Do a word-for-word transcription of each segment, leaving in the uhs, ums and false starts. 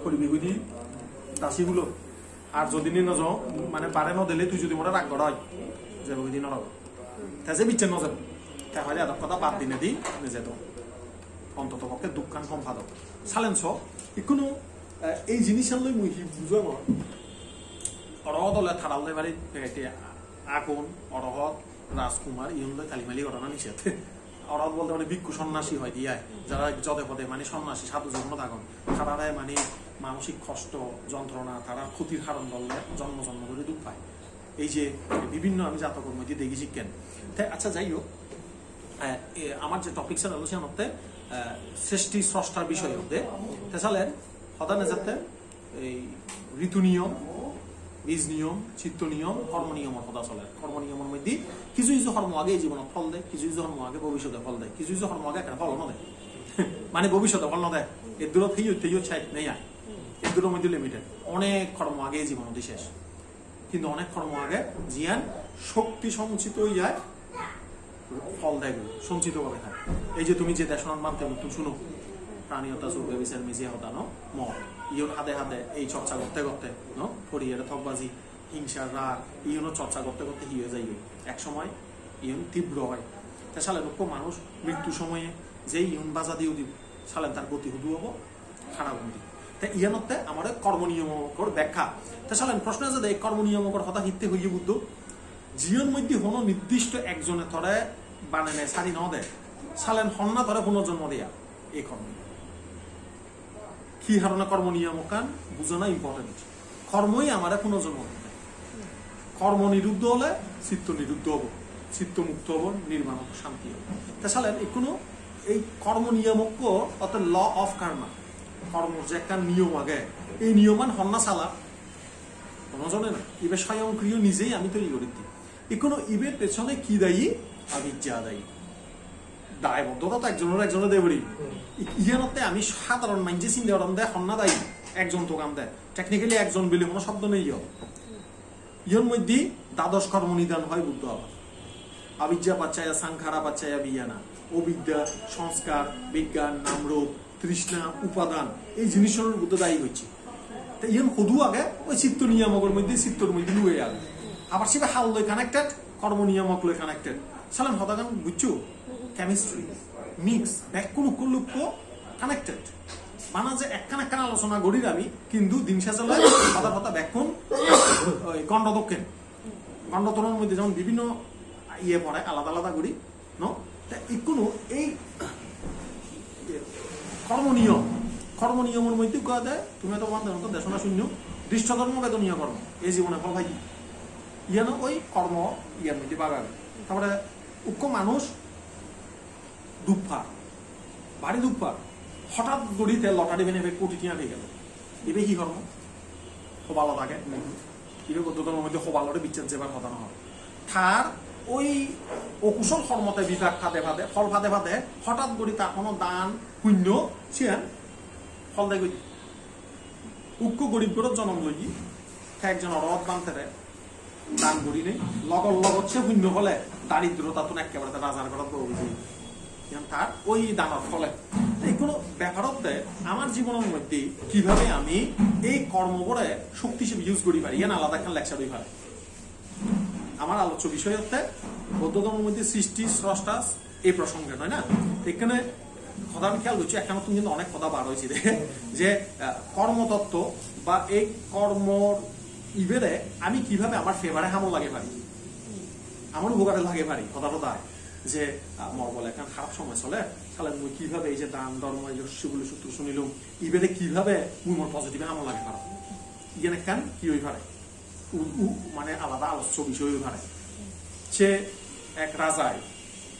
Koribi hudi dasi gulo. Ar jodi ni nojo, mane bare no dele tui jodi more rag goroi, jebo hudi noro. Te je bicche nojo. Te hoile adok hoda bad dinedi neje do. Ontoto pokke dukkan hom pado. Salen so, ikkunu, eh, ei jinissan loi mui hi bujongor? Orohot ole tarar loi bari pegete agon, orohot, rajkumar, iyon loi talimali gorana nised. Orohot bolte mane bhikkhu sonnasi hoi de ai. Jara jode pode mane sonnasi sadhu jonmo thagon. Tarare mane manosik kosto, jontrona, tarar khotir haron bolle jonmo jonmo dhori duk pai. Ei je bibhinno ami jatokor moddhe degi jikken. Te accha jai hok, eh, eh, amar je topic san olo siyan hotte, eh, sreshti sroshtar bishoy hotte. Te salen hoda nejatte ei ritu niyom, bij niyom, chitto niyom, kormo niyomor hoda soler. Kormo niyomor moddhe kichu kichu kormo age ei jibonot phol de, kichu kichu kormo age bobissote phol de, kichu kichu kormo age ekkere phol no de. Mane bobissote phol no de. Edurot heyo teyo chait nei ai. Eduror moddhe limited. Onek kormo age ei jibonot shesh. Hintu onek kormo age, jiyan shokti sonchito oi jai, phol degoi, sonchito bhabe thai. Ei je tumi je desonan bhante muttun suno, pranihotta, sur bebisar, mije hoda, no, mod, iyon hade hade ei chorcha gotte gotte, no, poriyere thokbaji, hingsa, rag, iyono chorcha gotte gotte hi oi jai? Ek somoy iyon tibro oi. Te salen ukko manuj mrittu somoye je iyon baja di udibo, salen tar goti hudu obo? Harap undi. Te iyenotte amare kormo niyomokor bekkha. Te salen proshno eje de, ei kormo niyomokor hoda hitte hoye Buddho? Jiyon moddhe hono nirdishto ekjone tore banene sari no de, salen honna tore punorjonmo deya? Ei kormo. Ki harone kormo niyomokkan bujana important. Kormoi amare punorjonmo dide. Kormo niruddho ole chitto niruddho obo, chitto mukto obo, nirban obo, shanti obo. Te salen ikkunu ei kormo niyomokko, orthat law of karma, kormor je ekkan niyom age, ei niyoman honna sala? Hono jone na. Ibe soyongkriyo, nijei ami toiri gori di. Ikkunu ibe pechone ki dayi? Avijja dayi. Daibodhdhota to ekjonor ekjone de pori. I-, iyenotte ami sadharon manje sinde goronde honna dayi? Ekjon togan de. Technically ekjon bile hono shobdo nei yo. Iyon moddhe dadosh kormo nidan hoi Buddho abar. Avijja paccaya sankhara paccaya vijnana. Ovidya, sanskar, bigyan, namrup, trishna, upadan, ei jinisor Buddho dayi gocche. Te iyon hudu age? Oi chitto niyomokor moddhe, chittor moddhe lugei age. Abar sibe hal loi connected, kormo niyomok loi connected. Salen hodagan bujcho? Chemistry, mix, bekkun ukko lukko connected. Bana je ekkan ekkan alochona gorir ami, kintu din sej ole hodar hoda bekkun oi gondo dokken. Gondo tonor moddhe jemon bibhinno iye pore alada alada guri, no? Te ikkunu ei kormo niyom, kormo niyomor moddhe ukko age, tumi to bhante hoto desona sunno, drishtodhormo bedoniyo kormo, ei jibone phol pai. Iyano oi kormo iyan moddhe bhag age. Tarpore ukko manuj duk par, bari duk par, hotat guri te lottery bene be koti tenga pei gelo. Ibe hi kormo? Hobalot age. Ibe Buddho dhormor moddhe hobalore bicchej jebar hoda no hor. Tar oi okusol hormote bibak pade pade, phol pade pade, hotat guri tar hono dan punyo siyan phol degoi. Ukko gorib gorot jonom loye, te ekjon orohot bhantere dan gurinei, logor logot se punyo phole daridrotattun ekkebare te rajar gorot bo oi jeye. Iyan tar oi danor phole. Te ikkunu bepar otte amar jibonor moddhe kibhabe ami ei kormobore shokti hisebe use guri pari, iyan alada ekkan lecture oi pare. Amar alochyo bishoy otte Buddho dhormor moddhe srishti, sroshta, ei prosonge, noi na? Ekkene hoda ami kheyal gocchi, ekkanottun hintu onek hoda bar oiche de, je, ah, kormo totto ba ei kormor ibere ami kibhabe amar favor-e hamot lagei pari, amar upokare lagei pari, hoda hoda je, ah, mor bole ekkan harap somoy soler, tale mui kibhabe ei je dan dhormo, ei je Siboli Sutro sunilung, ibere kibhabe mui mor positive-e hamot lagei parong, iyen ekkan hi oi pare? U-, u-, mane alada alochyo bishoy oi pare. Se ek rajai,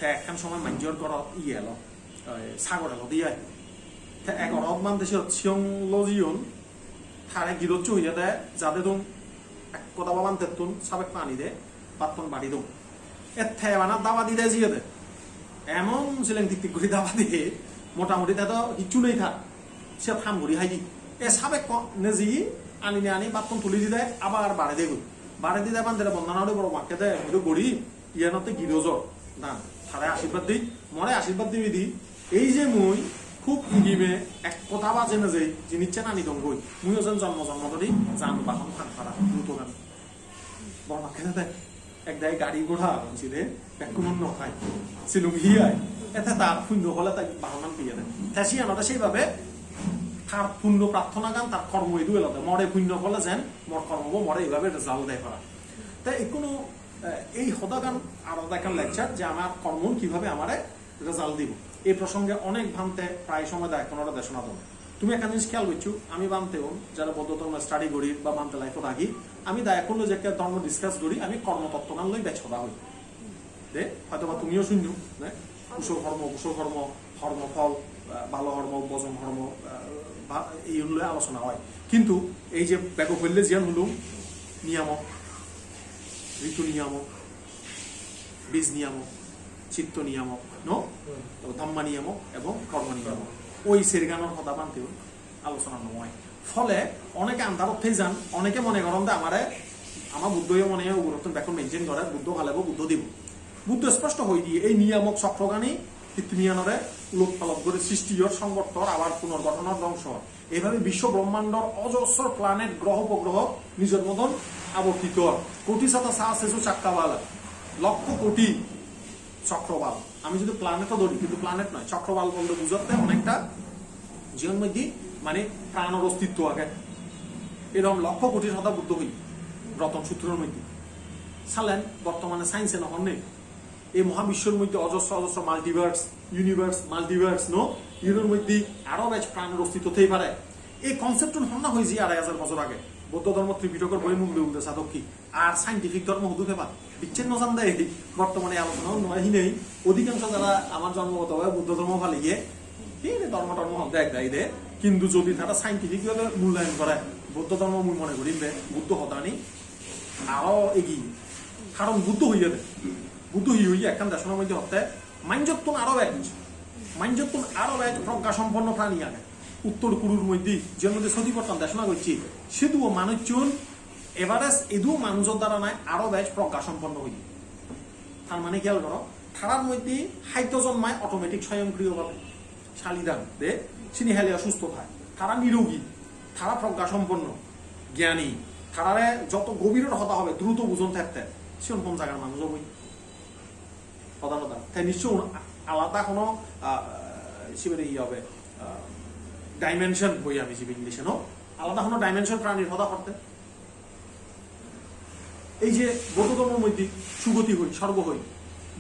te ekkan somoy manjor ghorot iye elo, oi, sagor elo de ai. Te ek orohot bhante siyot siyong lo jiyon, tare girosso hoye de, jade dun ek koda bhantettun sabek pani de, bhatton bari dun. E te bana daba dide jiyede. Emon sileng tik tik guri daba diye, motamuti te do hissu nei tar. Siyot ham guri hai di. E sabek ko nejiye, ani ne ani bhattun tuli dide, abar bare degoi. Bare dide bhantere bondona guri boro makke de, idu guri, iyenotte giro jor. Dan, tare ashirbad di, more ashirbad dibi di. Ei je mui Hub igime ek hoda bajei nejei jinissan ani dongoi. Muiyo jen jonmo jonmo dhori jan bahon than para, drutogan. Borma kene de. Ek dagi gari ghoda agon side, bekkunor no hai. Silum hi ai? Ete tar punno phole tai bahonan piye de. Te siyanore seibabe tar punno prarthonagan tar kormo idu elode. More punno phole jen mor kormobo more eibabe result de para. Te ikkunu, eh, ei hodagan aro ekkan lecture je amar kormon kibabe amare result dibo. Ei prosonge onek bhante pray somoy da ekkunore desona don. Tumi ekkan jinis kheyal goccho, ami bhanteun jara Buddho dhormo study gori ba bhante life-ot agi, ami da ekkunore jekke dhormo discuss gori, ami kormo tottogan loi bej hoda hoi. De, hoyto ba tumiyo sunno, ne? Kusol hormo, okusol hormo, hormo phol, ah, bhalo hormo, bojong hormo, ah, ba, ei loi alochona hoi. Kintu ei je bego holle jiyan hulung, niyamok, ritu niyamok, bij niyamok, chitto niyamok, no? Hmm. To dhamma niyamok ebong kormo niyamok. Oi serganor hoda bhanteun alochona noi. Phole oneke andarot thei jan, oneke mone goron de amare, ama Buddho yo mone hoy ugurottun bekkun maintain gore, Buddho palebo, Buddho dibo. Buddho sposto hoi diye, ei niyamok chokrogani pittimiyanore ulot palot gori sristi or, songorthor, abar punorgothonor, dhongso or. Eibabe biswo brahmandor ojosro planet, groho upogroho nijor modon abortito. Koti sata sahassesu chakrobala, lokkho koti chokrobal. Ami jodi planet-o dhori, kintu planet noi, chokrobal bolte bujotte onekta jiyon moddhe mane pranor ostitto age. Erokom lokkho kotir hoda Buddho hoi Roton Sutror moddhe. Salen bortomane science-e no honne. Ei mohabiswor moddhe ojosro ojosro multiverse, universe, multiverse, no? Iyenor moddhe aro bej pranor ostitto thei pare. Ei concept-un honna hoyesi arai hajar bojor age. Buddho dhormo Tripitokor boi mugde mugde sadok hi? Ar scientific dhormo hudu peba? Bicchen no jande ei bortomane alochona no hinei. Odhikangsho jara amar jonmogoto bhabe Buddho dhormo paliye, hi ne dhormo tormo honde ek dagi de. Kintu jodi tara scientific bhabe mulyayon gore, Buddho dhormo mui mone gorim de, Buddho hodani aro egiye. Karon Buddho hoiye de. Buddho hi hoiye ekkan deshonar moddhe hotte, manjottun aro bej, manjottun aro bej progga somponno prani age. Uttor Kurur moddhe, je moddhe Sotipattan desona gocche, siduo manuchun average idu manujor daranai aro bej progga somponno hoiye. Tar mane kheyal goro, tarar moddhe haddo jonmai automatic soyongkriyo bhabe. Salidan de, sini hele osusto thai. Tara nirogi, tara progga somponno, gyani, tarare joto gobiror hoda hobe, druto bujon thepte, siyon hon jagar manuj oboi? Hoda hoda. Te nischoi un-, alada hono, ah, sibere iye hobe, ah, dimension hoi ami sibe English-e, no? Alada hono dimension pranir hoda hotte. Ei je Buddho dhormor moddhe sugoti hoi, sorgo hoi,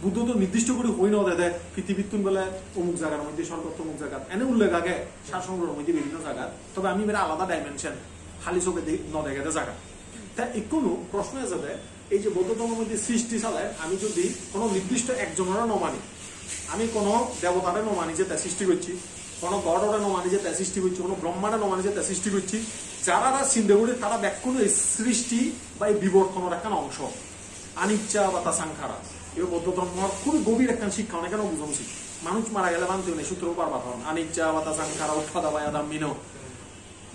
Buddho to nirdishto gori hoi no de de, prithibittun bole omuk jagar moddhe sorgo, omuk jagar. Ene ullekh age, sar songgrohor moddhe bibhinno jagat. Tobe ami ibere alada dimension, hali soge de-, no dege de jaga. Te ikkunu proshno eje de, ei je Buddho dhormor moddhe sristi sale, ami jodi hono nirdishto ekjonore no mani, ami hono debotare no mani je te sristi gocche, hono God-ore no mani je te sristi gocche, hono Brahmare no mani je te sristi gocche, jarara sinde guri tara bekkun ei sristi ba ei bibortonor ekkan ongsho. Anicca vata sankhara. Ei Buddho dhormor khub gobir ekkan sikkha, oneke no bujon se. Manuj mara gele bhante une sutro bar bar hon. Anicca vata sankhara uppādavayadhammino.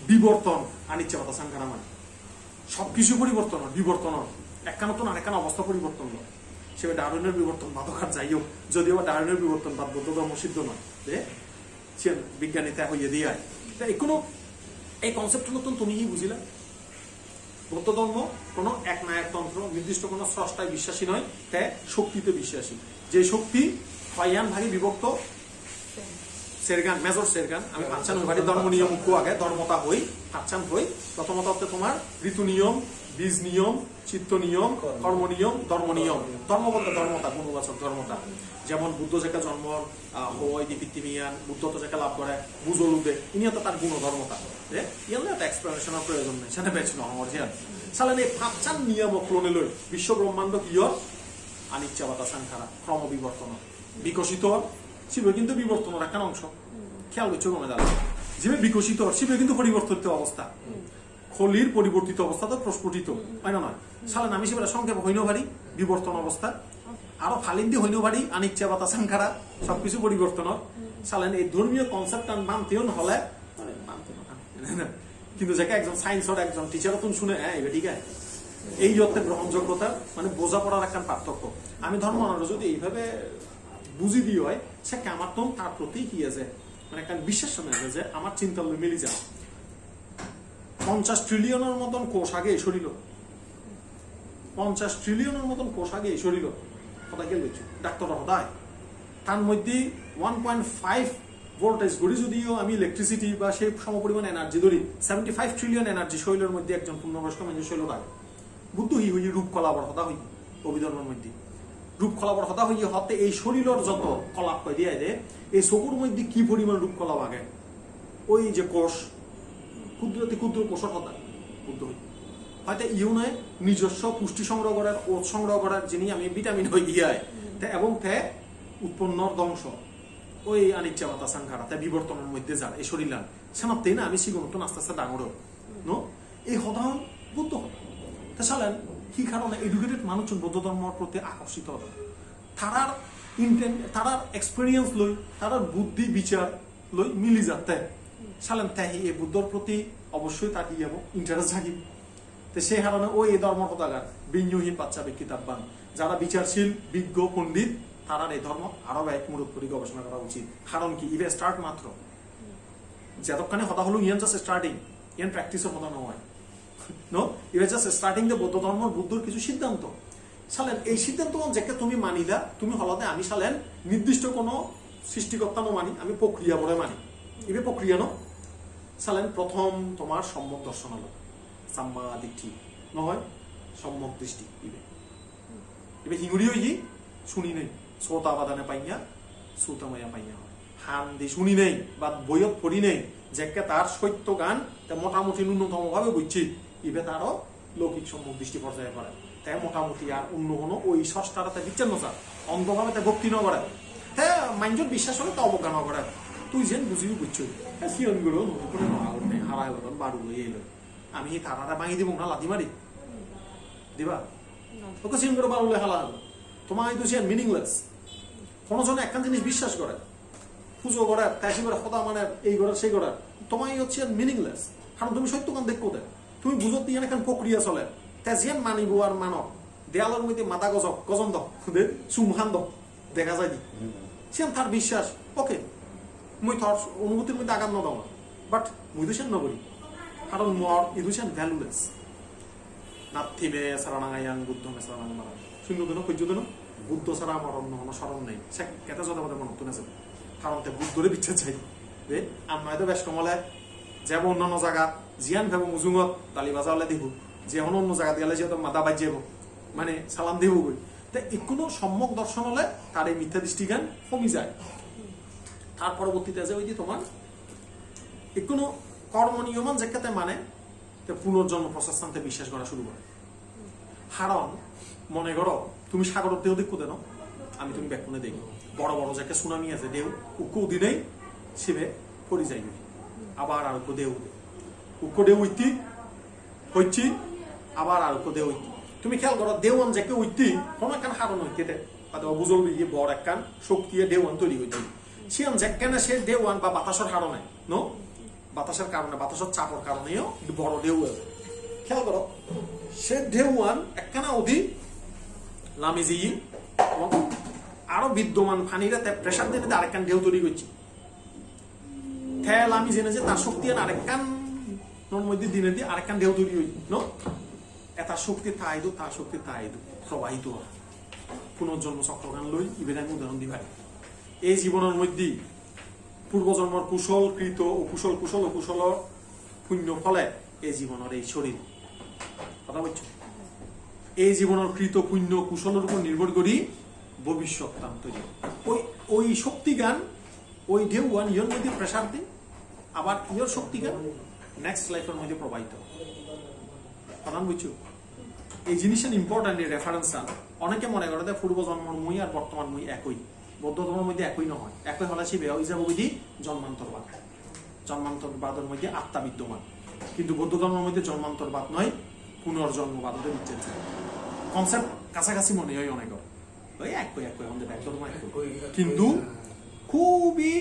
Biborton, anicca vata sankhara mane. Sob kichu poriborton or, biborton or. Ekkanottun arekkan obosta poriborton or. Sebe Darwinor bibortonbad ok ar jai ok, jodio ba Darwinor bibortonbad Buddho dhormo siddho noi. De, siyan bigyani te hoye diye ai. Te ikkunu ei concept-unottun tumi hi bujila? Buddho dhormo hono ek nayok tontro, nirdishto hono sroshtai biswashi noi, te shoktite biswashi. Je shokti hoiyan bhage bibhokto, sergan, major sergan, ami pachchan hoi pari, dhormo niyom ukko age, dhormota hoi, pachchan hoi, prothomot hotte tomar ritu niyom, bij niyom, chitto niyom, kormo niyom, dhormo niyom. Dhormo bolte dhormota, gunobachok dhormota. Jemon Buddho jekke jonmo, ah, hoi di pittimiyan, Buddhotto jekke lab gore, bujol ude, ini hotte tar guno dhormota. De, iyan loi hotte explanation-or proyojon nei, sene bej no hongor jiyan. Salen ei pachchan niyomok lone loi, biswo brahmando hi or? Anicca vata sankhara, kromo biborton or. Bikosito or, sibe kintu bibortonor ekkan ongsho. Kheyal goccho gome dale. Jibe bikosito or, sibe kintu poribortito obosta. Kolir poribortito obosta to prosphutito, oi na noi? Salen ami sibere songkhepe hoi no pari, biborton obosta. Aro palindi hoi no pari, anicca vata sankhara, sob kichu poriborton or. Salen ei dhormiyo concept-an bhanteun hole, mane bhante no hole. Kintu jekke ekjon science-or ekjon teacher-ottun sune, eh, ibe thik age. Ei hotte grohonjoggota, mane boja porar ekkan parthokko. Ami dhormo-anore jodi eibhabe buji di oi, sekke amattun tar proti hi age? মানে, ekkan biswas sone je amar chinta loi mili ja. Ponchash trillionor moton kosh age ei shorilot. Ponchash trillionor moton kosh age ei shorilot. Hoda gel goccho. Doctor hodai. Tar moddhe one point five voltage guri jodio ami electricity ba sei somo poriman energy dhori, seventy five trillion energy shorilor moddhe ekjon purnoboyosko manjor shorilot age. Buddho hi hoye? Rup kolapor hoda hoye Abhidhormor moddhe. Rup kolapor hoda hoye hotte ei shorilor joto kolap hoide aide, ei sogur moddhe ki poriman rup kolap age. Oi je kosh, ক্ষুদ্র অতি ক্ষুদ্র কোষর কথা বুদ্ধ হই। হয়তো ইউনে নিজস্ব পুষ্টি সংগ্রহ করার, ওত সংগ্রহ করার, যিনি আমি ভিটামিন হই দিয়ে আয়, তে এবং তে উৎপন্নর ধ্বংস, ওই আনিচ্ছা বাতা সাংখারা, তে বিবর্তনের মধ্যে যার এই শরীর লান। সেনাতেই না আমি সিগুণত্ব আস্তে আস্তে ডাঙর হই। No? এই হদান বুদ্ধ হদা। তে সালেন কি কারণে এডুকেটেড মানুষজন বৌদ্ধ ধর্মর প্রতি আকর্ষিত হতো? তারার ইন্টেন, তারার এক্সপিরিয়েন্স লই, তারার বুদ্ধি বিচার লই মিলি যাতে। সালেন তে এই বুদ্ধর প্রতি অবশ্যই তার কি হবো? ইন্টারেস্ট জাগিব। তে সেই কারণে ওই এই ধর্ম হদাগার বিনিয়োগী বাচ্চা ব্যক্তি তাব্বান, যারা বিচারশীল, বিজ্ঞ, পণ্ডিত, তারার এই ধর্ম আরো এক মুরত করে গবেষণা করা উচিত। কারণ কি? ইভে স্টার্ট মাত্র। যতক্ষণে কথা হলো, ইয়ান জাস্ট স্টার্টিং, ইয়ান প্র্যাকটিসের কথা নয়। No, ইভে জাস্ট স্টার্টিং দে বৌদ্ধ ধর্মর বুদ্ধর কিছু সিদ্ধান্ত। সালেন এই সিদ্ধান্ত যেকে তুমি মানিলা, তুমি হলাতে আমি সালেন নির্দিষ্ট কোনো সৃষ্টিকর্তা ন মানি, আমি প্রক্রিয়া বলে মানি। ইভে প্রক্রিয়া ন? সালেন প্রথম তোমার সম্যক দর্শন হলো, সাম্মা দিঠি, নহয়, সম্যক দৃষ্টি। ইভে, ইভে হিঙুরি হইগি, শুনি নেই, শ্রোতা বাদানে পাইয়া, শ্রোতা মায়া পাইয়া হয়। হান দি শুনি নেই বা বইয়ত পড়ি নেই, যেকে তার সত্য গান তে মোটামুটি ন্যূনতম ভাবে বুঝছি, ইভে তারও লৌকিক সম্যক দৃষ্টি পর্যায়ে পড়ে। তে মোটামুটি আর অন্য কোনো ওই স্রষ্টার তে বিচ্ছিন্ন চার, অন্ধভাবে তে ভক্তি ন করে, তে মাইন্ডর বিশ্বাস হলে তে অবজ্ঞা ন করে। তুই যেন বুঝিবি বুঝছো, এ সিয়ন গুলো নতুন করে নয়া করতে হারা হলো, তখন বারু হয়ে এলো। আমি তারারা ভাঙি দিব না লাথি মারি? দিবা? না। ওকে সিয়ন করে বারু হলে হালা হলো। তোমার এই তো সিয়ান মিনিংলেস। কোনো জনে একখান জিনিস বিশ্বাস করে, পুজো করে, তাই করে, খোদা মানে, এই করে, সেই করে, তোমার এই হচ্ছে মিনিংলেস। কারণ তুমি সত্যখান দেখো দে, তুমি বুঝো দিয়ে একখান প্রক্রিয়া চলে। তে যেন মানিব আর মানব, দেয়ালের মধ্যে মাথা গজব, গজম দাও, দে, চুমহান দাও, দেখা যায় দি। হুম। সেন তার বিশ্বাস, ওকে, মুই তোর অনুভূতির মধ্যে আঘাত না দাও না, বাট মুই তো সেন না করি, কারণ মোর ইদু সেন ভ্যালুলেস। নাত্থি মে শরণং অয়ং বুদ্ধ মে শরণং বরং। শুনলো তো না, খুঁজছো তো না? বুদ্ধ ছাড়া আমার অন্য কোনো শরণ নেই। সে কেটে যত কথা মনে হতো না যাবে। কারণ তে বুদ্ধরে বিচ্ছেদ চাই। যে আমরা হয়তো বেশ কমলে যাবো অন্যান্য জায়গা, জিয়ান ভেবো মুজুঙত, তালি বাজা হলে দিব। যে কোনো অন্য জায়গা গেলে যেহেতু মাথা বাজ যাবো, মানে সালাম দিব কই। তে এখনো সম্যক দর্শন হলে তার এই মিথ্যা দৃষ্টিজ্ঞান কমি যায়। তার পরবর্তীতে আছে ওই যে তোমার এখনো কর্ম নিয়মন যেক্ষেত্রে মানে তে পুনর্জন্ম প্রসেস আনতে বিশ্বাস করা শুরু করে। কারণ মনে করো তুমি সাগরর ঢেউ দেখো দেন, আমি তুমি বেক্ষণে দেখি বড় বড় যে একটা সুনামি আছে, ঢেউ উক্কু দিনেই শিবে পড়ি যাই, আবার আর উক্কু ঢেউ উঠে, উক্কু ঢেউ উঠতি হইছি, আবার আর উক্কু ঢেউ উঠতি। তুমি খেয়াল করো, ঢেউয়ান যে কেউ উঠতি কোনো একখান হারণ হইতে দে, হয়তো বুঝল যে বড় একখান শক্তি ঢেউয়ান তৈরি হইতে। সিয়ান যেখানে সে ঢেউয়ান বা বাতাসের হারণে, নো? বাতাসের কারণে, বাতাসের চাপের কারণেও বড় ঢেউ হয়। খেয়াল করো, সে ঢেউয়ান একখানা অধি লামি যিয়ে এবং আরো বিদ্যমান পানিরে তে প্রেশার দিনে আরেকখান ঢেউ তৈরি করছে। তে লামি জেনে যে তার শক্তি আর আরেকখান নর মধ্যে দিনে দিয়ে আরেকখান ঢেউ তৈরি হই, নো? এটা শক্তি তাই দু, তার শক্তি তাই দু, প্রবাহিত হয়। পুনর্জন্ম চক্রখান লই, ইভেন আমি উদাহরণ দিই ভাই। এই জীবনের মধ্যে পূর্বজন্মর কুশল কৃত, অকুশল, কুশল অকুশলর পুণ্য ফলে এই জীবনের এই শরীর। কথা বুঝছো? এই জীবনের কৃত পুণ্য কুশলের উপর নির্ভর করি ভবিষ্যৎ তান তৈরি। ওই, ওই শক্তিগান, ওই ঢেউয়ান ইয়র মধ্যে প্রেশার দিন, আবার ইয়র শক্তিগান নেক্সট লাইফের মধ্যে প্রবাহিত। কথা বুঝছো? এই জিনিসটা ইম্পর্টেন্ট, এই রেফারেন্সটা। অনেকে মনে করে যে পূর্বজন্মর মুই আর বর্তমান মুই একই। বৌদ্ধ ধর্মর মধ্যে একই নহয়। একই হলে সে বেয়া হয়ে যাবো বুঝি জন্মান্তরবাদ। জন্মান্তরবাদের মধ্যে আত্মা বিদ্যমান। কিন্তু বৌদ্ধ ধর্মর মধ্যে জন্মান্তরবাদ নয়, পুনর্জন্মবাদ হতে বিচ্ছেদ। কনসেপ্ট কাছাকাছি মনে হয় অনেকের। ওই একই, একই, আমাদের ব্যাক ধর্ম একই। একই, একই। কিন্তু খুবই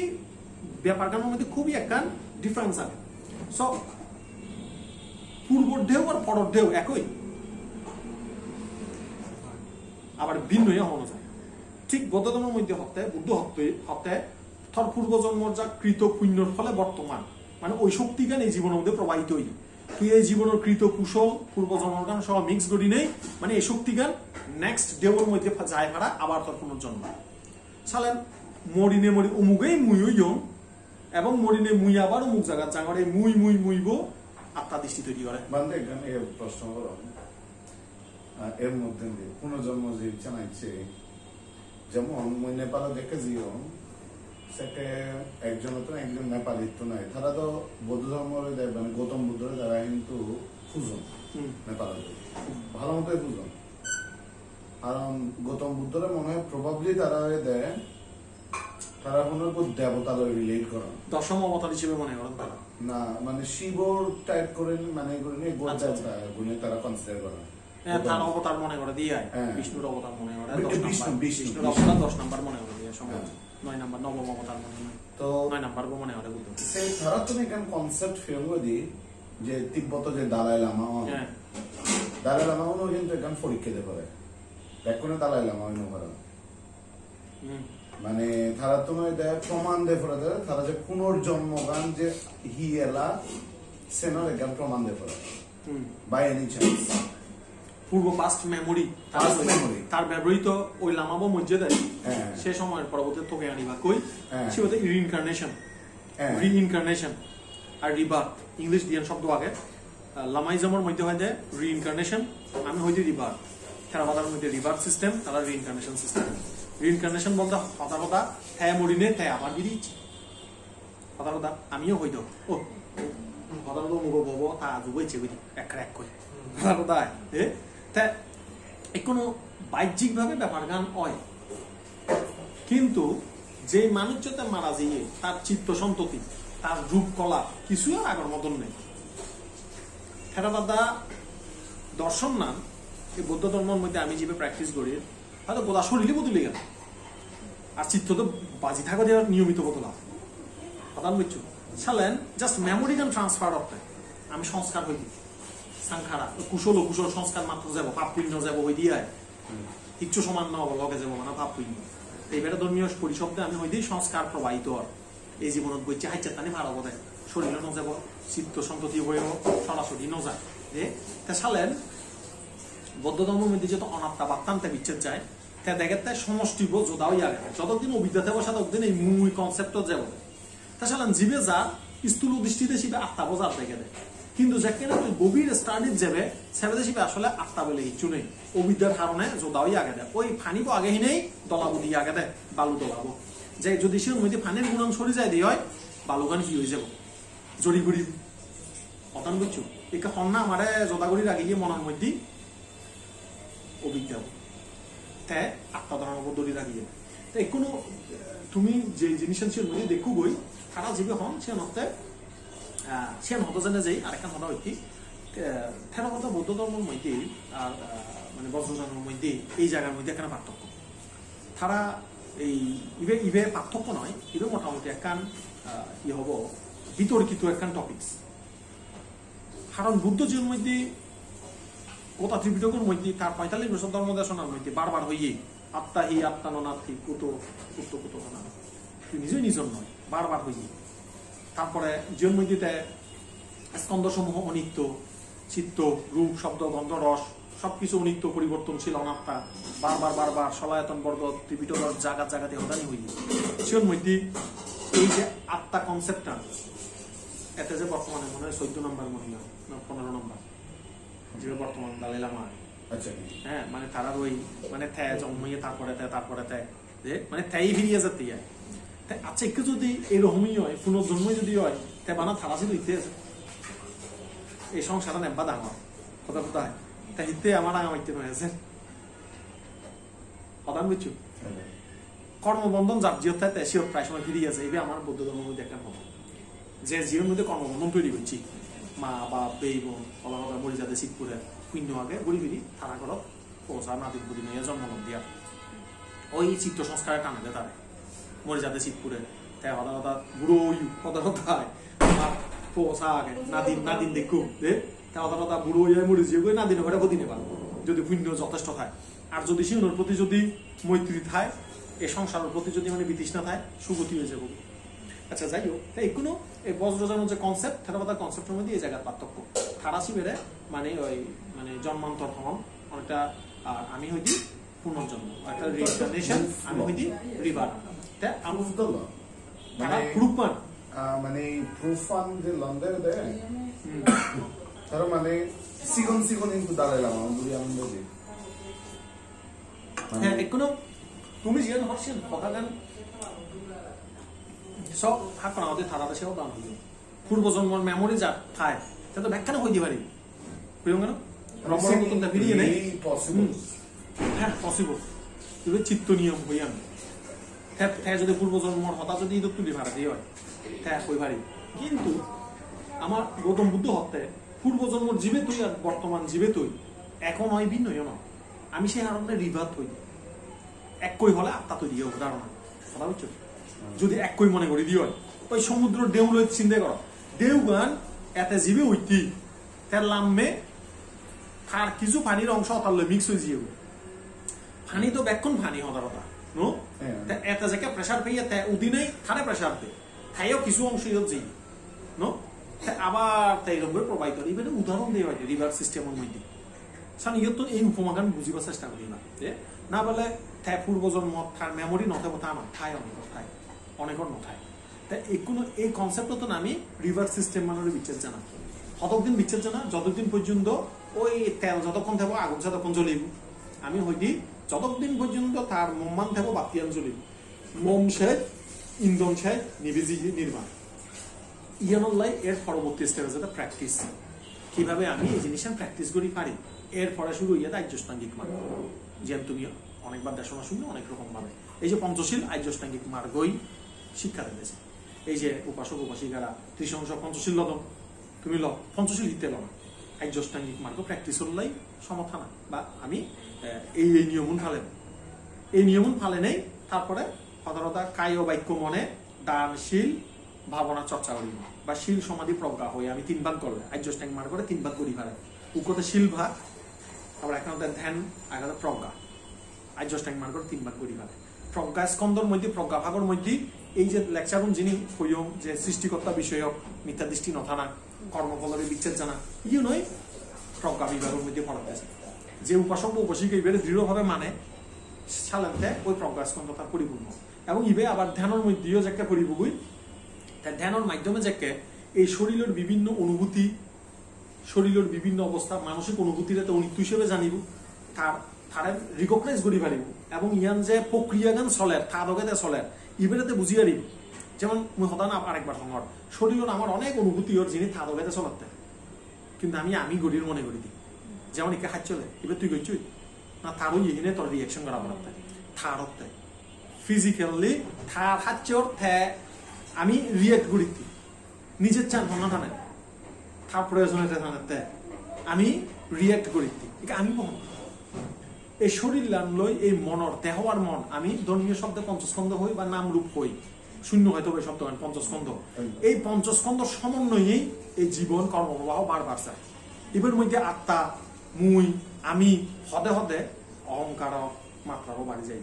ব্যাপারটার মধ্যে খুবই একটা ডিফারেন্স আছে। সো, পূর্বর ঢেউ আর পরর ঢেউ একই, আবার ভিন্ন হয়ে হওয়া যায়। ঠিক বৌদ্ধ ধর্মের মধ্যে হতে, বুদ্ধ হতে, হতে তোর পূর্বজন্মর যা কৃত পুণ্যর ফলে বর্তমান, মানে ওই শক্তিগান এই জীবনের মধ্যে প্রবাহিত হইল। তুই এই জীবনের কৃত কুশল, পূর্বজন্মগান সহ মিক্স করি নেই, মানে এই শক্তিগান নেক্সট ডেওর মধ্যে ফা-, যায় ফারা আবার তোর পুনর্জন্ম। সালেন মরিনে মরি অমুকেই মুই হইয়ম, এবং মরিনে মুই আবার অমুক জায়গার জাঙরে মুই মুই মুইব আত্মা দৃষ্টি তৈরি করে। বান্দে এখানে এই প্রশ্ন করো। আহ, এর মধ্যে দিয়ে পুনর্জন্ম যে ইচ্ছা নাই, সে যেমন মুই নেপালে দেখে যিও, সেকে একজন তো একজন নেপালি তো নাই, তারা তো বৌদ্ধ ধর্ম দেয়, মানে গৌতম বুদ্ধরে তারা কিন্তু পূজন হুম। নেপালে। ভালো মতোই পূজন। কারণ গৌতম বুদ্ধরে মনে হয় প্রবাবলি তারা ওই দেয়, তারা কোনো দেবতা রিলেট করেন। দশম অবতার হিসেবে মনে করেন তারা। না, মানে শিবর টাইপ করে, মানে করে নিয়ে গড আচ্ছা, আচ্ছা। দেবতা গুণে তারা কনসিডার করেন। হ্যাঁ, তার অবতার মনে করে দিয়ে আয়। হ্যাঁ। বিষ্ণুর অবতার মনে করে, বি-, দশ বিষ্ণু, নাম্বার। বিষ্ণু, বিষ্ণুর বিষ্ণু। অবতার দশ নাম্বার মনে করে দিয়ে সম্ভবত। হ্যাঁ। নয় নাম্বার, নবম অবতার মনে হয়। তো নয় নাম্বার গো মনে করে বুদ্ধ। সেই তারা তো এখানে কনসেপ্ট ফ্রেম করে দি যে তিব্বত যে দালাই লামা হন। হ্যাঁ। দালাই লামা হন কিন্তু এখানে পরীক্ষা দিয়ে পারে। বেক্ষণে দালাই লামা হইন পারে। হুম। মানে তারা তো নয় দেয় প্রমাণ দিয়ে পড়ে দেয়, তারা যে পুনর্জন্মগান যে হিয়েলা, সেনার এখানে প্রমাণ দিয়ে পড়ে। হুম। By any chance। Purba past memory, তার Past ওই, memory। তার ব্যবহৃত ওই লামাবো মধ্যে দেয়, হ্যাঁ। সে সময়ের পরবর্তী তোকে আনিবা কই, হ্যাঁ। সে হতে রিইনকার্নেশন, হ্যাঁ। রিইনকার্নেশন আর রিবার্থ, ইংলিশ দিয়ে শব্দ আগে, আহ, লামাইজমর মধ্যে হয় যে রিইনকার্নেশন, আমি হইতে রিবার্থ, থেরাবাদার মধ্যে রিবার্থ সিস্টেম, তারা রিইনকার্নেশন সিস্টেম। রিইনকার্নেশন বলতে হতা হতা, হ্যাঁ মরিনে, হ্যাঁ আবার গিরি। কথা কথা আমিও হইতো। ও, কথা কথা মুখো বলবো, তা আজু বইছে বুঝি, এক এক কই। কথা কথা, এ? তা এখনো বাহ্যিকভাবে ব্যাপারগান হয়। কিন্তু যে মানুষ যাতে মারা যাইয়ে, তার চিত্ত সন্ততি, তার রূপ কলা, কিছু আর আগর মতন নেই। থেরাবাদা দর্শন নাম, এই বৌদ্ধ ধর্মের মধ্যে আমি যেভাবে প্র্যাকটিস করি, হয়তো গোটা শরীরে বদলে গেল। আর চিত্ত তো বাজি থাকো দিয়ে নিয়মিত বদলা। কথা বুঝছো? সালেন, just মেমোরি গান ট্রান্সফার করতে। আমি সংস্কার হই দি। সাংখারা, কুশল অকুশল সংস্কার মাত্র যাব, পাপ পুণ্য যাব হই দিয়ে আয়। কিচ্ছু সমান না হবো, লগে যাব মানে পাপ পুণ্য। এইবারে ধর্মীয় পরিশব্দে আমি হই দি সংস্কার প্রবাহিত আর। এই জীবনত বইছে হাইচার তানি পারব দে। শরীরে ন যাব, চিত্ত সন্ততি হয়েও সরাসরি ন যায়। এ, তে সালেন, বৌদ্ধ ধর্মের মধ্যে যত অনাত্মা বাত্তান্তে বিচ্ছেদ যায়, তে দেখে তে সমষ্টি বো যোদা হইয়া গেছে। যতদিন অবিদ্যা থাকবো, ততদিন এই মুই কনসেপ্ট যাব। তে সালেন, জীবে যা স্থূল দৃষ্টিতে শিবে আত্মা বোঝার দেখে দেয়। কিন্তু যেখানে তুই গভীর স্টাডিত যাবে, সেবে শিবে আসলে আত্মা বলে কিচ্ছু নেই। অবিদ্যার কারণে যোদা হইয়া গেছে। ওই পানি বো আগে হি নেই, দলাবো দিয়ে আগে দেয়, বালু দলাবো। যে যদি সে মধ্যে পানির গুণান সরি যায় দিয়ে হয়, বালুগান কি হয়ে যাব? জড়ি ঘুরি। কথা বুঝছো? একে হন্না আমারে জোদা করি রাখি গিয়ে মনের মধ্যে অভিজ্ঞা। তে আত্মা ধর্ম দড়ি রাখি গিয়ে। তে কোনো, আহ, তুমি যে জিনিস আছে ওর মধ্যে দেখো বই, তারা জীবে হন, সে নতে, আহ, সে নতে জানে যে আরেকটা কথা হইতে, আহ, থেরো কথা বৌদ্ধ ধর্মের মধ্যে আর, আহ, মানে বজ্রযানের মধ্যে এই জায়গার মধ্যে একটা পার্থক্য। তারা এই ইভে, ইভে পার্থক্য নয়, ইভে মোটামুটি একখান, আহ, কি হব, বিতর্কিত একখান টপিকস। কারণ বুদ্ধ জীবন মধ্যে, গোটা ত্রিপিটকের মধ্যে, তার পঁয়তাল্লিশ বছর ধর্ম দেশনার মধ্যে বারবার হইয়ে, "আত্মা হি আত্মানো নাত্তি, কুতো, কুতো, কুতো না।" তুই নিজেই নিজর নয়, বারবার হইয়ে। তারপরে জীবন মধ্যে তে স্কন্ধসমূহ অনিত্য, চিত্ত, রূপ, শব্দ, গন্ধ, রস, সবকিছু অনিত্য, পরিবর্তনশীল, অনাত্মা, বারবার, বারবার, সলায়তন বর্গ, ত্রিপিটকর জাগা জাগাতে হদানি হইল। সের মধ্যে এই যে আত্মা কনসেপ্টটা, এতে যে বর্তমানে মনে হয় চোদ্দ নম্বর মহিলা, না পনেরো নম্বর, যে বর্তমান দালাই লামা। আচ্ছা। হ্যাঁ, মানে তারা ওই, মানে তে জন্ম হয়ে তারপরে তে, তারপরে তে, যে, মানে, তাই ফিরিয়ে যেতে যায়। তাই, আচ্ছা, একটু যদি এরকমই হয়, পুনর্জন্ম যদি হয়, তাই বানা থালা ছিল ইতিহাসে। এই সংসারে নেব্বা দাম হয়। কথা কোথায়? তাই হিতে আমার আগাম ইতে নয় আছে। কথা বুঝছো? হ্যাঁ। কর্মবন্ধন যার জিও তাই, তাই সিও প্রায় সময় ফিরিয়ে যায়। এবার আমার বৌদ্ধ ধর্ম মধ্যে একটা কথা। যে জীবন মধ্যে কর্মবন্ধন তৈরি করছি, মা, বাপ, বেই, বোন, ওলা কথা, মরি যাতে শীতপুরে, পুণ্য আগে, ঘুরি ফিরি, তারা করো, পৌঁছা, নাতিন পুতি নিয়ে জন্ম দিয়া। ওই চিত্ত সংস্কারে টানে দে তারে। মরে যাতে শীতপুরে। তে হঠাৎ হঠাৎ বুড়ো ওই হঠাৎ হঠাৎ। আমার পৌঁছা আগে। নাদিন, নাদিন দেখো। দে। তে হঠাৎ হঠাৎ বুড়ো ওই মরে যাবে। নাদিন ওখানে গতি নেবা। যদি পুণ্য যথেষ্ট থাকে। আর যদি শিবনের প্রতি যদি মৈত্রী থাকে, এই সংসারের প্রতি যদি মানে বিতৃষ্ণা থাকে, সুগতি হয়ে যাবে। Accha, jai hok, te ikkunu ei bojrojanor je concept, Theravada concept-or moddhe ei jagat parthokko. Tara sibere mane oi, mane jonmantor hon, onekta, ar ami hoidi punarjonmo, ekta reincarnation, ami hoidi rebirth. Te am- Proof dolo. Tara mane, proof pan. Ah, mane proof pan je londe de. Hmm. Tara mane sigon sigon hintu Dalai Lama, Buri Ananda ji. Mane he, ikkunu tumi jiyan horsin, hodagan sob hakona ode tara de se hodan hoyo. Purbo jonmor memory jar thai, te to bekkani hoi di pari. Hoyong na? Brahma logottun te firiye nei. Possible. Hmm. He, possible. Ibe chitto niyom hoyang. Te, te jodi purbo jonmor hoda jodi idot tuli pare di oi, te hoi pari. Kintu amar Gautam Buddho hotte purbo jonmor jibe tui ar bortoman jibe tui, eko noi, bhinno noi. Ami se harone rebirth hoi. Ekkoi hole atta toiri obo dharona. Hoda bujcho? Jodi ekkoi mone gori di oi, oi somudro dheu loi chinte goro. Dheugan ete jibe utti, te lamme tar kichu panir ongso otar loi mix oi jiyegoi. Pani to bekkun pani hodar hoda, no? He. Te ete jekke pressure peye te udi nei, tare pressure de. Teyo kichu ongso iyot jeye, no? Te abar te erom guri provide gore. Ibe udahoron diye hoide rebirth system-or moddhe. San iyottun ei upomagan bujibar chesta guriba. Je na bole te purbo jonmot tar memory no thebo ta noi, thai onekor thai. Onekor no thai. Te ikkunu ei concept-ottun ami rebirth system manore bichchej janai. Hotok din bichchej jana? Jotodin porjonto oi tel jotokkon thebo, agun sedokkon jolibo. Ami hoidi jotodin porjonto tar momman thebo, battiyan jolibo. Mom sej, indon sej, nibi jiye, nirban. Iyan ollai er poroborti step ejede practice. Kibabe ami ei jinissan practice guri pari? Er pore shuru oye de Arjostangik margo. Jiyan tumi onekbar desona shunno, onek rokom babe. Ei je Ponchosil Arjostangik margoi shikkha dede. Ei je upasok upasikara Trisongso Ponchosil lodon, tumi lo, Ponchosil hitte lo na? Arjostangik margo practice ollai somot hana. Ba ami, eh, ei, ei niyomun palen. Ei niyomun palenei, tarpore hoda hoda kayo bakko mone dan, sil, bhabona chorcha guribo. Ba sil, somadhi, progga hoi ami tin bhag gorle, Arjostangik margore tin bhag guri pare. Ukkote sil bhag, abar ekkan hotte dhyan, ar ekkan hotte progga. Arjostangik margor tin bhag guri pare. Progga skondhor moddhe, progga bhagor moddhe ei je lecture-un jini hoyong je srishtikorta bishoyok, mitya dristi no thana, kormo pholore bichchej jana, iye noi progga bibhagor moddhe porotte. Je upasok ba upasika ibere drirobhabe mane, salente oi progga skondho tar poripurno. Ebong ibe abar dhyanor moddheyo jekke poribogoi, te dhyanor maddhome jekke ei shorilor bibhinno onubhuti, shorilor bibhinno obostha, manosik onubhutire te onitto hisebe janibo, tar, tare recognize guri paribo. Ebong iyan je prokriyagan soler, ta dogede soler, ibere te buji paribo. Jemon mui hoda na arekbar hongor, shorilot amar onek onubhuti or jini ta dogede solotte. Kintu ami ami gorir mone guri di. Jemon ikke hacchole, ibe tui gocchoi? Na tar oye hine tor reaction gora porotte? Tar otte. Physically tar hacchor te ami react guritti. Nijer chan honna thane, tar proyojone te thanette ami react guritti. Ika ami pohon. Ei shorillan loi ei monor, deho ar mon, ami dhormiyo shobde ponchoskondho hoi ba nam rup hoi, shunno hoito oi shobdogan, ponchoskondho. Ei ponchoskondhor somonnoyei ei jibon kormo probaho bar bar jai. Iber moddhe atta, mui, ami, hode hode ohongkaro matrabo bari jai.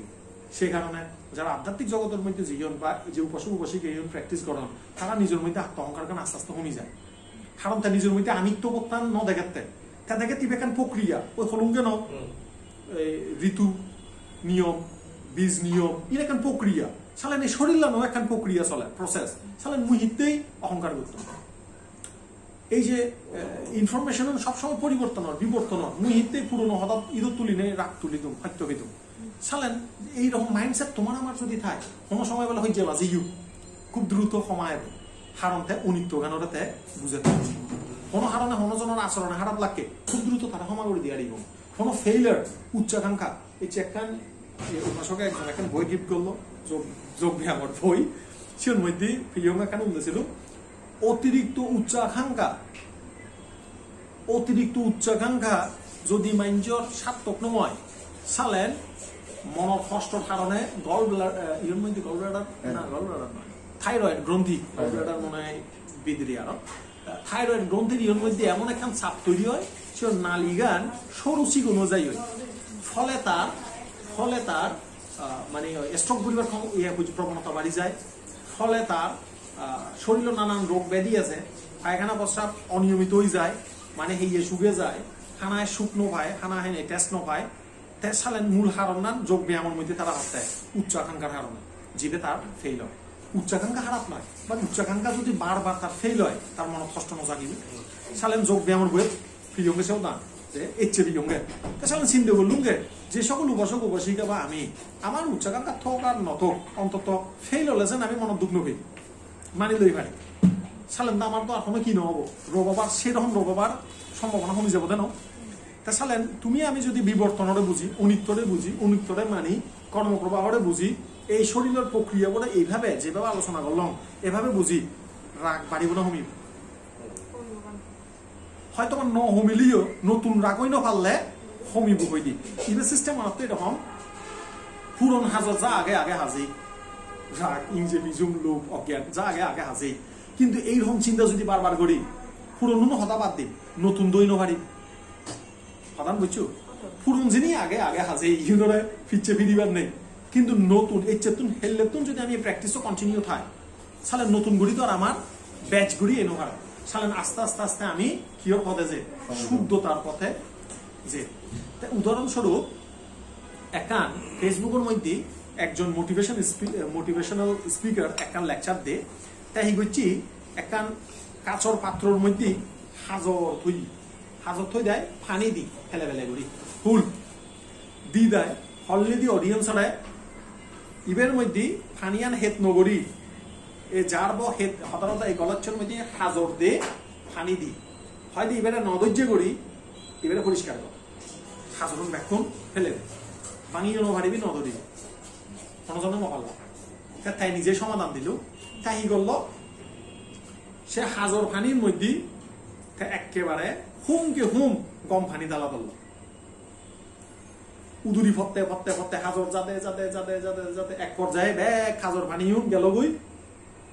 Sei karone jara adhyatmik jogodor moddhe jeyon ba je upasok upasika eyon practice goron, tara nijor moddhe atto ohongkargan aste aste homi jai. Karon te nijor moddhe amitto bottan no degette. Te degette ibe ekkan prokriya, oi holunge no, hmm, ei ritu niyom, bij niyom, ibe ekkan prokriya. Salen ei shorillano ekkan prokriya soler, process. Salen mui hittei ohongkar gottum. Ei je, eh, information-un sob somoi poriborton or, biborton or, mui hittei purono hodat idot tulinei rag tuli dum, hoyto pidum. Salen ei rokom mindset tomar amar jodi thai, hono somoy bole hoi jela jeyo, khub druto homa ebo. Karon te onittoganore te bujette. Hono karone hono jonor achoron harap lakke, khub druto tare homa guri di paribo. Hono failure, ucchakankha, ei je ekkan, ei upasoke ekjon ekkan boi gift gollo, jog, jog byamor boi, siyon moddhe Priyong ekkan ulle silo, otirikto ucchakankha, otirikto ucchakankha jodi manjor sartok no oi, salen monor hostor karone gall bla-, eh, iyon moddhe gall bladder, na, gall bladder noi, thyroid gronthi, gall bladder mone oi bidire aro. Thyroid gronthir iyon moddhe emon ekkan chap toiri oi, siyon naligan soru sigon oi jai oi. Phole tar, phole tar, ah, mane oi stroke guribar khom-, iye, probonota bari jai. Phole tar আহ, শরীরও নানান রোগ ব্যাধি আছে, পায়খানা প্রস্রাব অনিয়মিত হয়ে যায়, মানে হেয়ে শুকে যায়, খানায় সুখ নো পায়, খানা হেনে টেস্ট নো পায়। তে সালেন মূল কারণটা যোগ ব্যায়ামের মধ্যে তারা হাত দেয় উচ্চাকাঙ্ক্ষার কারণে, যেটা তার ফেল হয়। উচ্চাকাঙ্ক্ষা খারাপ নয়, বাট উচ্চাকাঙ্ক্ষা যদি বারবার তার ফেল হয়, তার মনে কষ্ট না জাগিবে। সালেন যোগ ব্যায়ামের বইয়ে ফিরিয়ঙ্গে সেও দান, যে এচ্ছে ফিরিয়ঙ্গে। তা সালেন চিন্তা করলুম গে, যে সকল উপাসক উপাসিকা বা আমি, আমার উচ্চাকাঙ্ক্ষা থক আর ন থক, অন্তত ফেল হলে যেন আমি মনে দুঃখ নই। মানি লই পারি। সালেন তো আমার তো আর কোনো কি নহব, রোগ হবার, সেরকম রোগ হবার সম্ভাবনা কমে যাবো দেন। তা সালেন তুমি আমি যদি বিবর্তনরে বুঝি, অনিত্যরে বুঝি, অনিত্যরে মানি, কর্মপ্রবাহরে বুঝি, এই শরীরের প্রক্রিয়া বলে এইভাবে যেভাবে আলোচনা করলাম, এভাবে বুঝি, রাগ বাড়িব না কমিব? হয়তো বা ন কমিলেও নতুন রাগ হই না পারলে কমিব হই দি। ইবে সিস্টেম আমার তো এরকম, পুরন হাজর যা আগে আগে হাজি, রাগ, ইঞ্জে, বিজুম, লোভ, অজ্ঞান যা আগে আগে হাজি। কিন্তু এইরকম চিন্তা যদি বারবার করি, পুরনো হতা বাদ দিন, নতুন দই না পারি। কথা বুঝছো? পুরন জিনিস আগে আগে হাজি, ইউনরে ফিরছে ফিরিবার নেই। কিন্তু নতুন, এই চেতুন, হেললেতুন যদি আমি প্র্যাকটিসও কন্টিনিউ থাই, সালে নতুন ঘড়ি তো আর আমার ব্যাচ ঘড়ি এনো হয়। সালে আস্তে আস্তে আস্তে আমি কিহর পথে যে শুদ্ধতার পথে যে। তা উদাহরণস্বরূপ, একখান ফেসবুকের মধ্যে একজন মোটিভেশন, মোটিভেশনাল স্পিকার একখান লেকচার দে। তাই হি করছি, একখান কাচর পাত্রর মধ্যে হাজর থই, হাজর থই দেয় পানি দি ফেলে ফেলে করি ফুল দি দেয়। হলনি দি অডিয়েন্স রে ইবের মধ্যে পানিয়ান হেত নগরি, এ যার ব হেত হতারতা এই গলাচ্ছর মধ্যে হাজর দে পানি দি, হয় দি ইবেরে নদৈর্য করি, ইবেরে পরিষ্কার কর। হাজরুন বেক্ষণ ফেলে দে, ভাঙিও না পারিবি, নদরি কোনো জন্য মহল্লা। তা তাই নিজে সমাধান দিল। তাই কি করলো? সে হাজর পানির মধ্যে তা একেবারে হুমকে হুম গম পানি ঢালা ধরলো। উদুরি ফত্তে ফত্তে ফত্তে হাজর যাতে যাতে যাতে যাতে যাতে এক পর্যায়ে ব্যাগ হাজর পানি হুম গেল গই।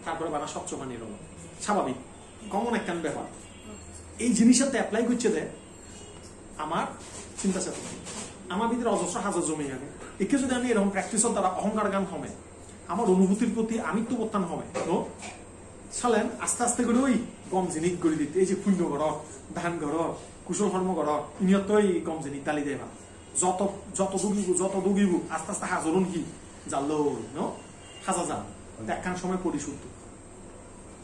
তারপরে বানা স্বচ্ছ পানি হলো। স্বাভাবিক, কমন একখান ব্যাপার। এই জিনিসটাতে অ্যাপ্লাই করছে যে আমার চিন্তা চেতনা, আমার ভিতরে অজস্র হাজর জমি থাকে। একে যদি আমি এরকম প্র্যাকটিসের দ্বারা অহংকার গান কমে, আমার অনুভূতির প্রতি আমিত্ব বোধ হবে, তো সালেন আস্তে আস্তে করে ওই গম জিনিস গড়ি দিতে, এই যে পুণ্য করো, দান করো, কুশল কর্ম করো, ইনিয়ত ওই গম জিনিস ডালি দেয় না। যত, যত দুগিব, যত দুগিব, আস্তে আস্তে হাজরুন কি জানলো, নো? হাজা যা। একখান সময় পরিশুদ্ধ।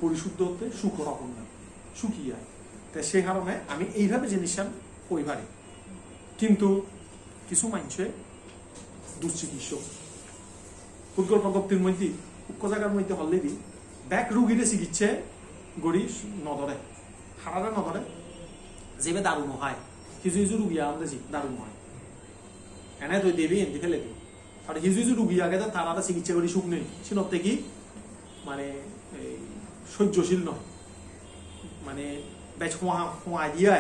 পরিশুদ্ধ হতে সুখ অপূর্ণ। সুখী হয়। তো সেই কারণে আমি এইভাবে জিনিসটা কই পারি। কিন্তু কিছু মানুষে দুশ্চিকিৎসক। ফুটবল পদ্ধতির মধ্যে, উক্ত জায়গার মধ্যে হলে দি, ব্যাক রুগীরে চিকিৎসা গড়ি নধরে। হারারে নধরে। যেবে দারু নহায়। কিছু কিছু রুগী আনতে দারু নহায়। এনে তুই দেবি, এনদি ফেলে দিবি। আর কিছু কিছু রুগী আগে তো তারা তো চিকিৎসা করি সুখ নেই। সিনতে কি? মানে, এই সহ্যশীল নয়। মানে, বেশ হোয়া, হোয়া দিয়ে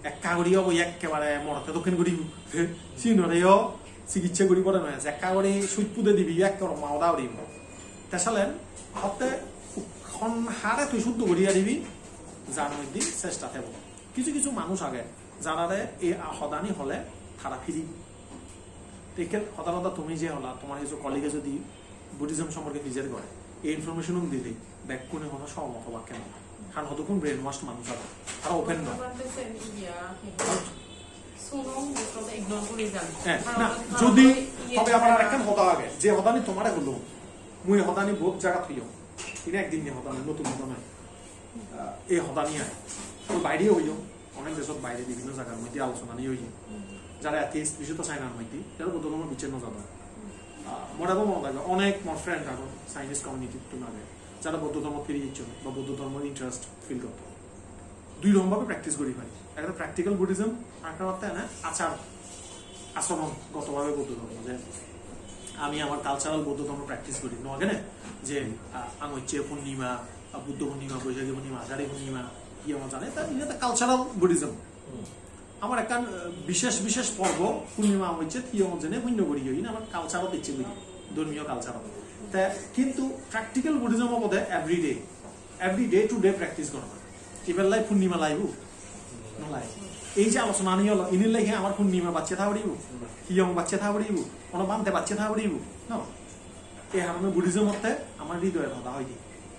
এক কাগড়ি হবো, একেবারে মরতে দক্ষিণ করি। সিনরেও চিকিৎসা করি পরে নয়। এক কাগড়ি সুইচ পুদে দিবি, এক করো মাওদা উড়ি। তেসালেন, হতে খন হারে তুই শুদ্ধ করিয়া দিবি, যার মধ্যে চেষ্টা থাকবো। কিছু কিছু মানুষ আগে, যারারে এই হদানি হলে তারা ফিরি। ঠিক আছে, কথা কথা তুমি যে হলা, তোমার কিছু কলিগে যদি বুদ্ধিজম সম্পর্কে ফিচার করে, এই ইনফরমেশন দিলে ব্যাকুনে কোনো সহমত হবা কেন? কারণ কতক্ষণ ব্রেন ওয়াশ মানুষ আছে, তারা ওপেন নয়। হ্যাঁ, না, যদি, তবে আমার আর একটা কথা আগে, যে হদানি তোমারে হলো, মুই হদানি বহুত জায়গা থইও, ইনি একদিন নিয়ে হদানি, নতুন হদানি। আহ, এই হদানি আয়। তো বাইরেও হইও, অনেক দেশত বাইরে বিভিন্ন জায়গার মধ্যে আলোচনা নিয়ে হইও। যারা অ্যাথিস্ট, বিশেষত চাইনার মধ্যে, যারা বৌদ্ধ ধর্ম বিচ্ছিন্ন যাবে। আহ, মোর এবার মনে লাগে, অনেক মোর ফ্রেন্ড এখন চাইনিজ কমিউনিটির তো নামে, যারা বৌদ্ধ ধর্ম ফিরে যাচ্ছেন বা বৌদ্ধ ধর্ম ইন্টারেস্ট ফিল করতো। দুই রকমভাবে প্র্যাকটিস করি পারি। একটা প্র্যাকটিক্যাল বুদ্ধিজম, আর একটা হচ্ছে না আচার আচরণগতভাবে বৌদ্ধ ধর্ম, যে আমি আমার কালচারাল বৌদ্ধ ধর্ম প্র্যাকটিস করি। নয় কেন? যে, আহ, আঙ হচ্ছে পূর্ণিমা, আহ, বুদ্ধ পূর্ণিমা, বৈশাখী পূর্ণিমা, আষাঢ়ী পূর্ণিমা, ইয়ে আমার জানে, তাই এটা কালচারাল বুদ্ধিজম। আমার একটা, আহ, বিশেষ বিশেষ পর্ব পূর্ণিমা হচ্ছে, কি আমার জানে, পুণ্য করি, ইয়ে আমার কালচারও দিচ্ছে বুঝি, ধর্মীয় কালচারও। তা কিন্তু প্র্যাকটিক্যাল বুদ্ধিজম মধ্যে everyday, every day to day practice করা হয়। এবার লাই পূর্ণিমা লাইব? না লাই। এই যে আলোচনা নিয়ে হলো, ইনির লেখে আমার পূর্ণিমা বাচ্চা থাকা পড়িব, হিয়ং বাচ্চা থাকা পড়িব, কোনো বানতে বাচ্চা থাকা পড়িব, না? এই কারণে বুদ্ধিজম মতে আমার হৃদয়ের কথা হয় কি?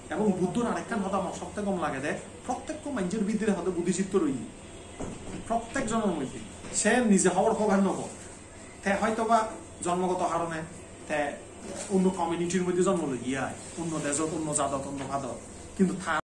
Ebong Buddhor arekkan hoda mor sobte gom lagede, prottekko manjor bidire hodo Bodhisitto roye. Prottek jonor moddhe. Se nije hobor pok ar no pok. Te hoytoba jonmogoto harone te onno community-r moddhe jonmo loye ai, onno dejot, onno jadot, onno padot. Kintu ta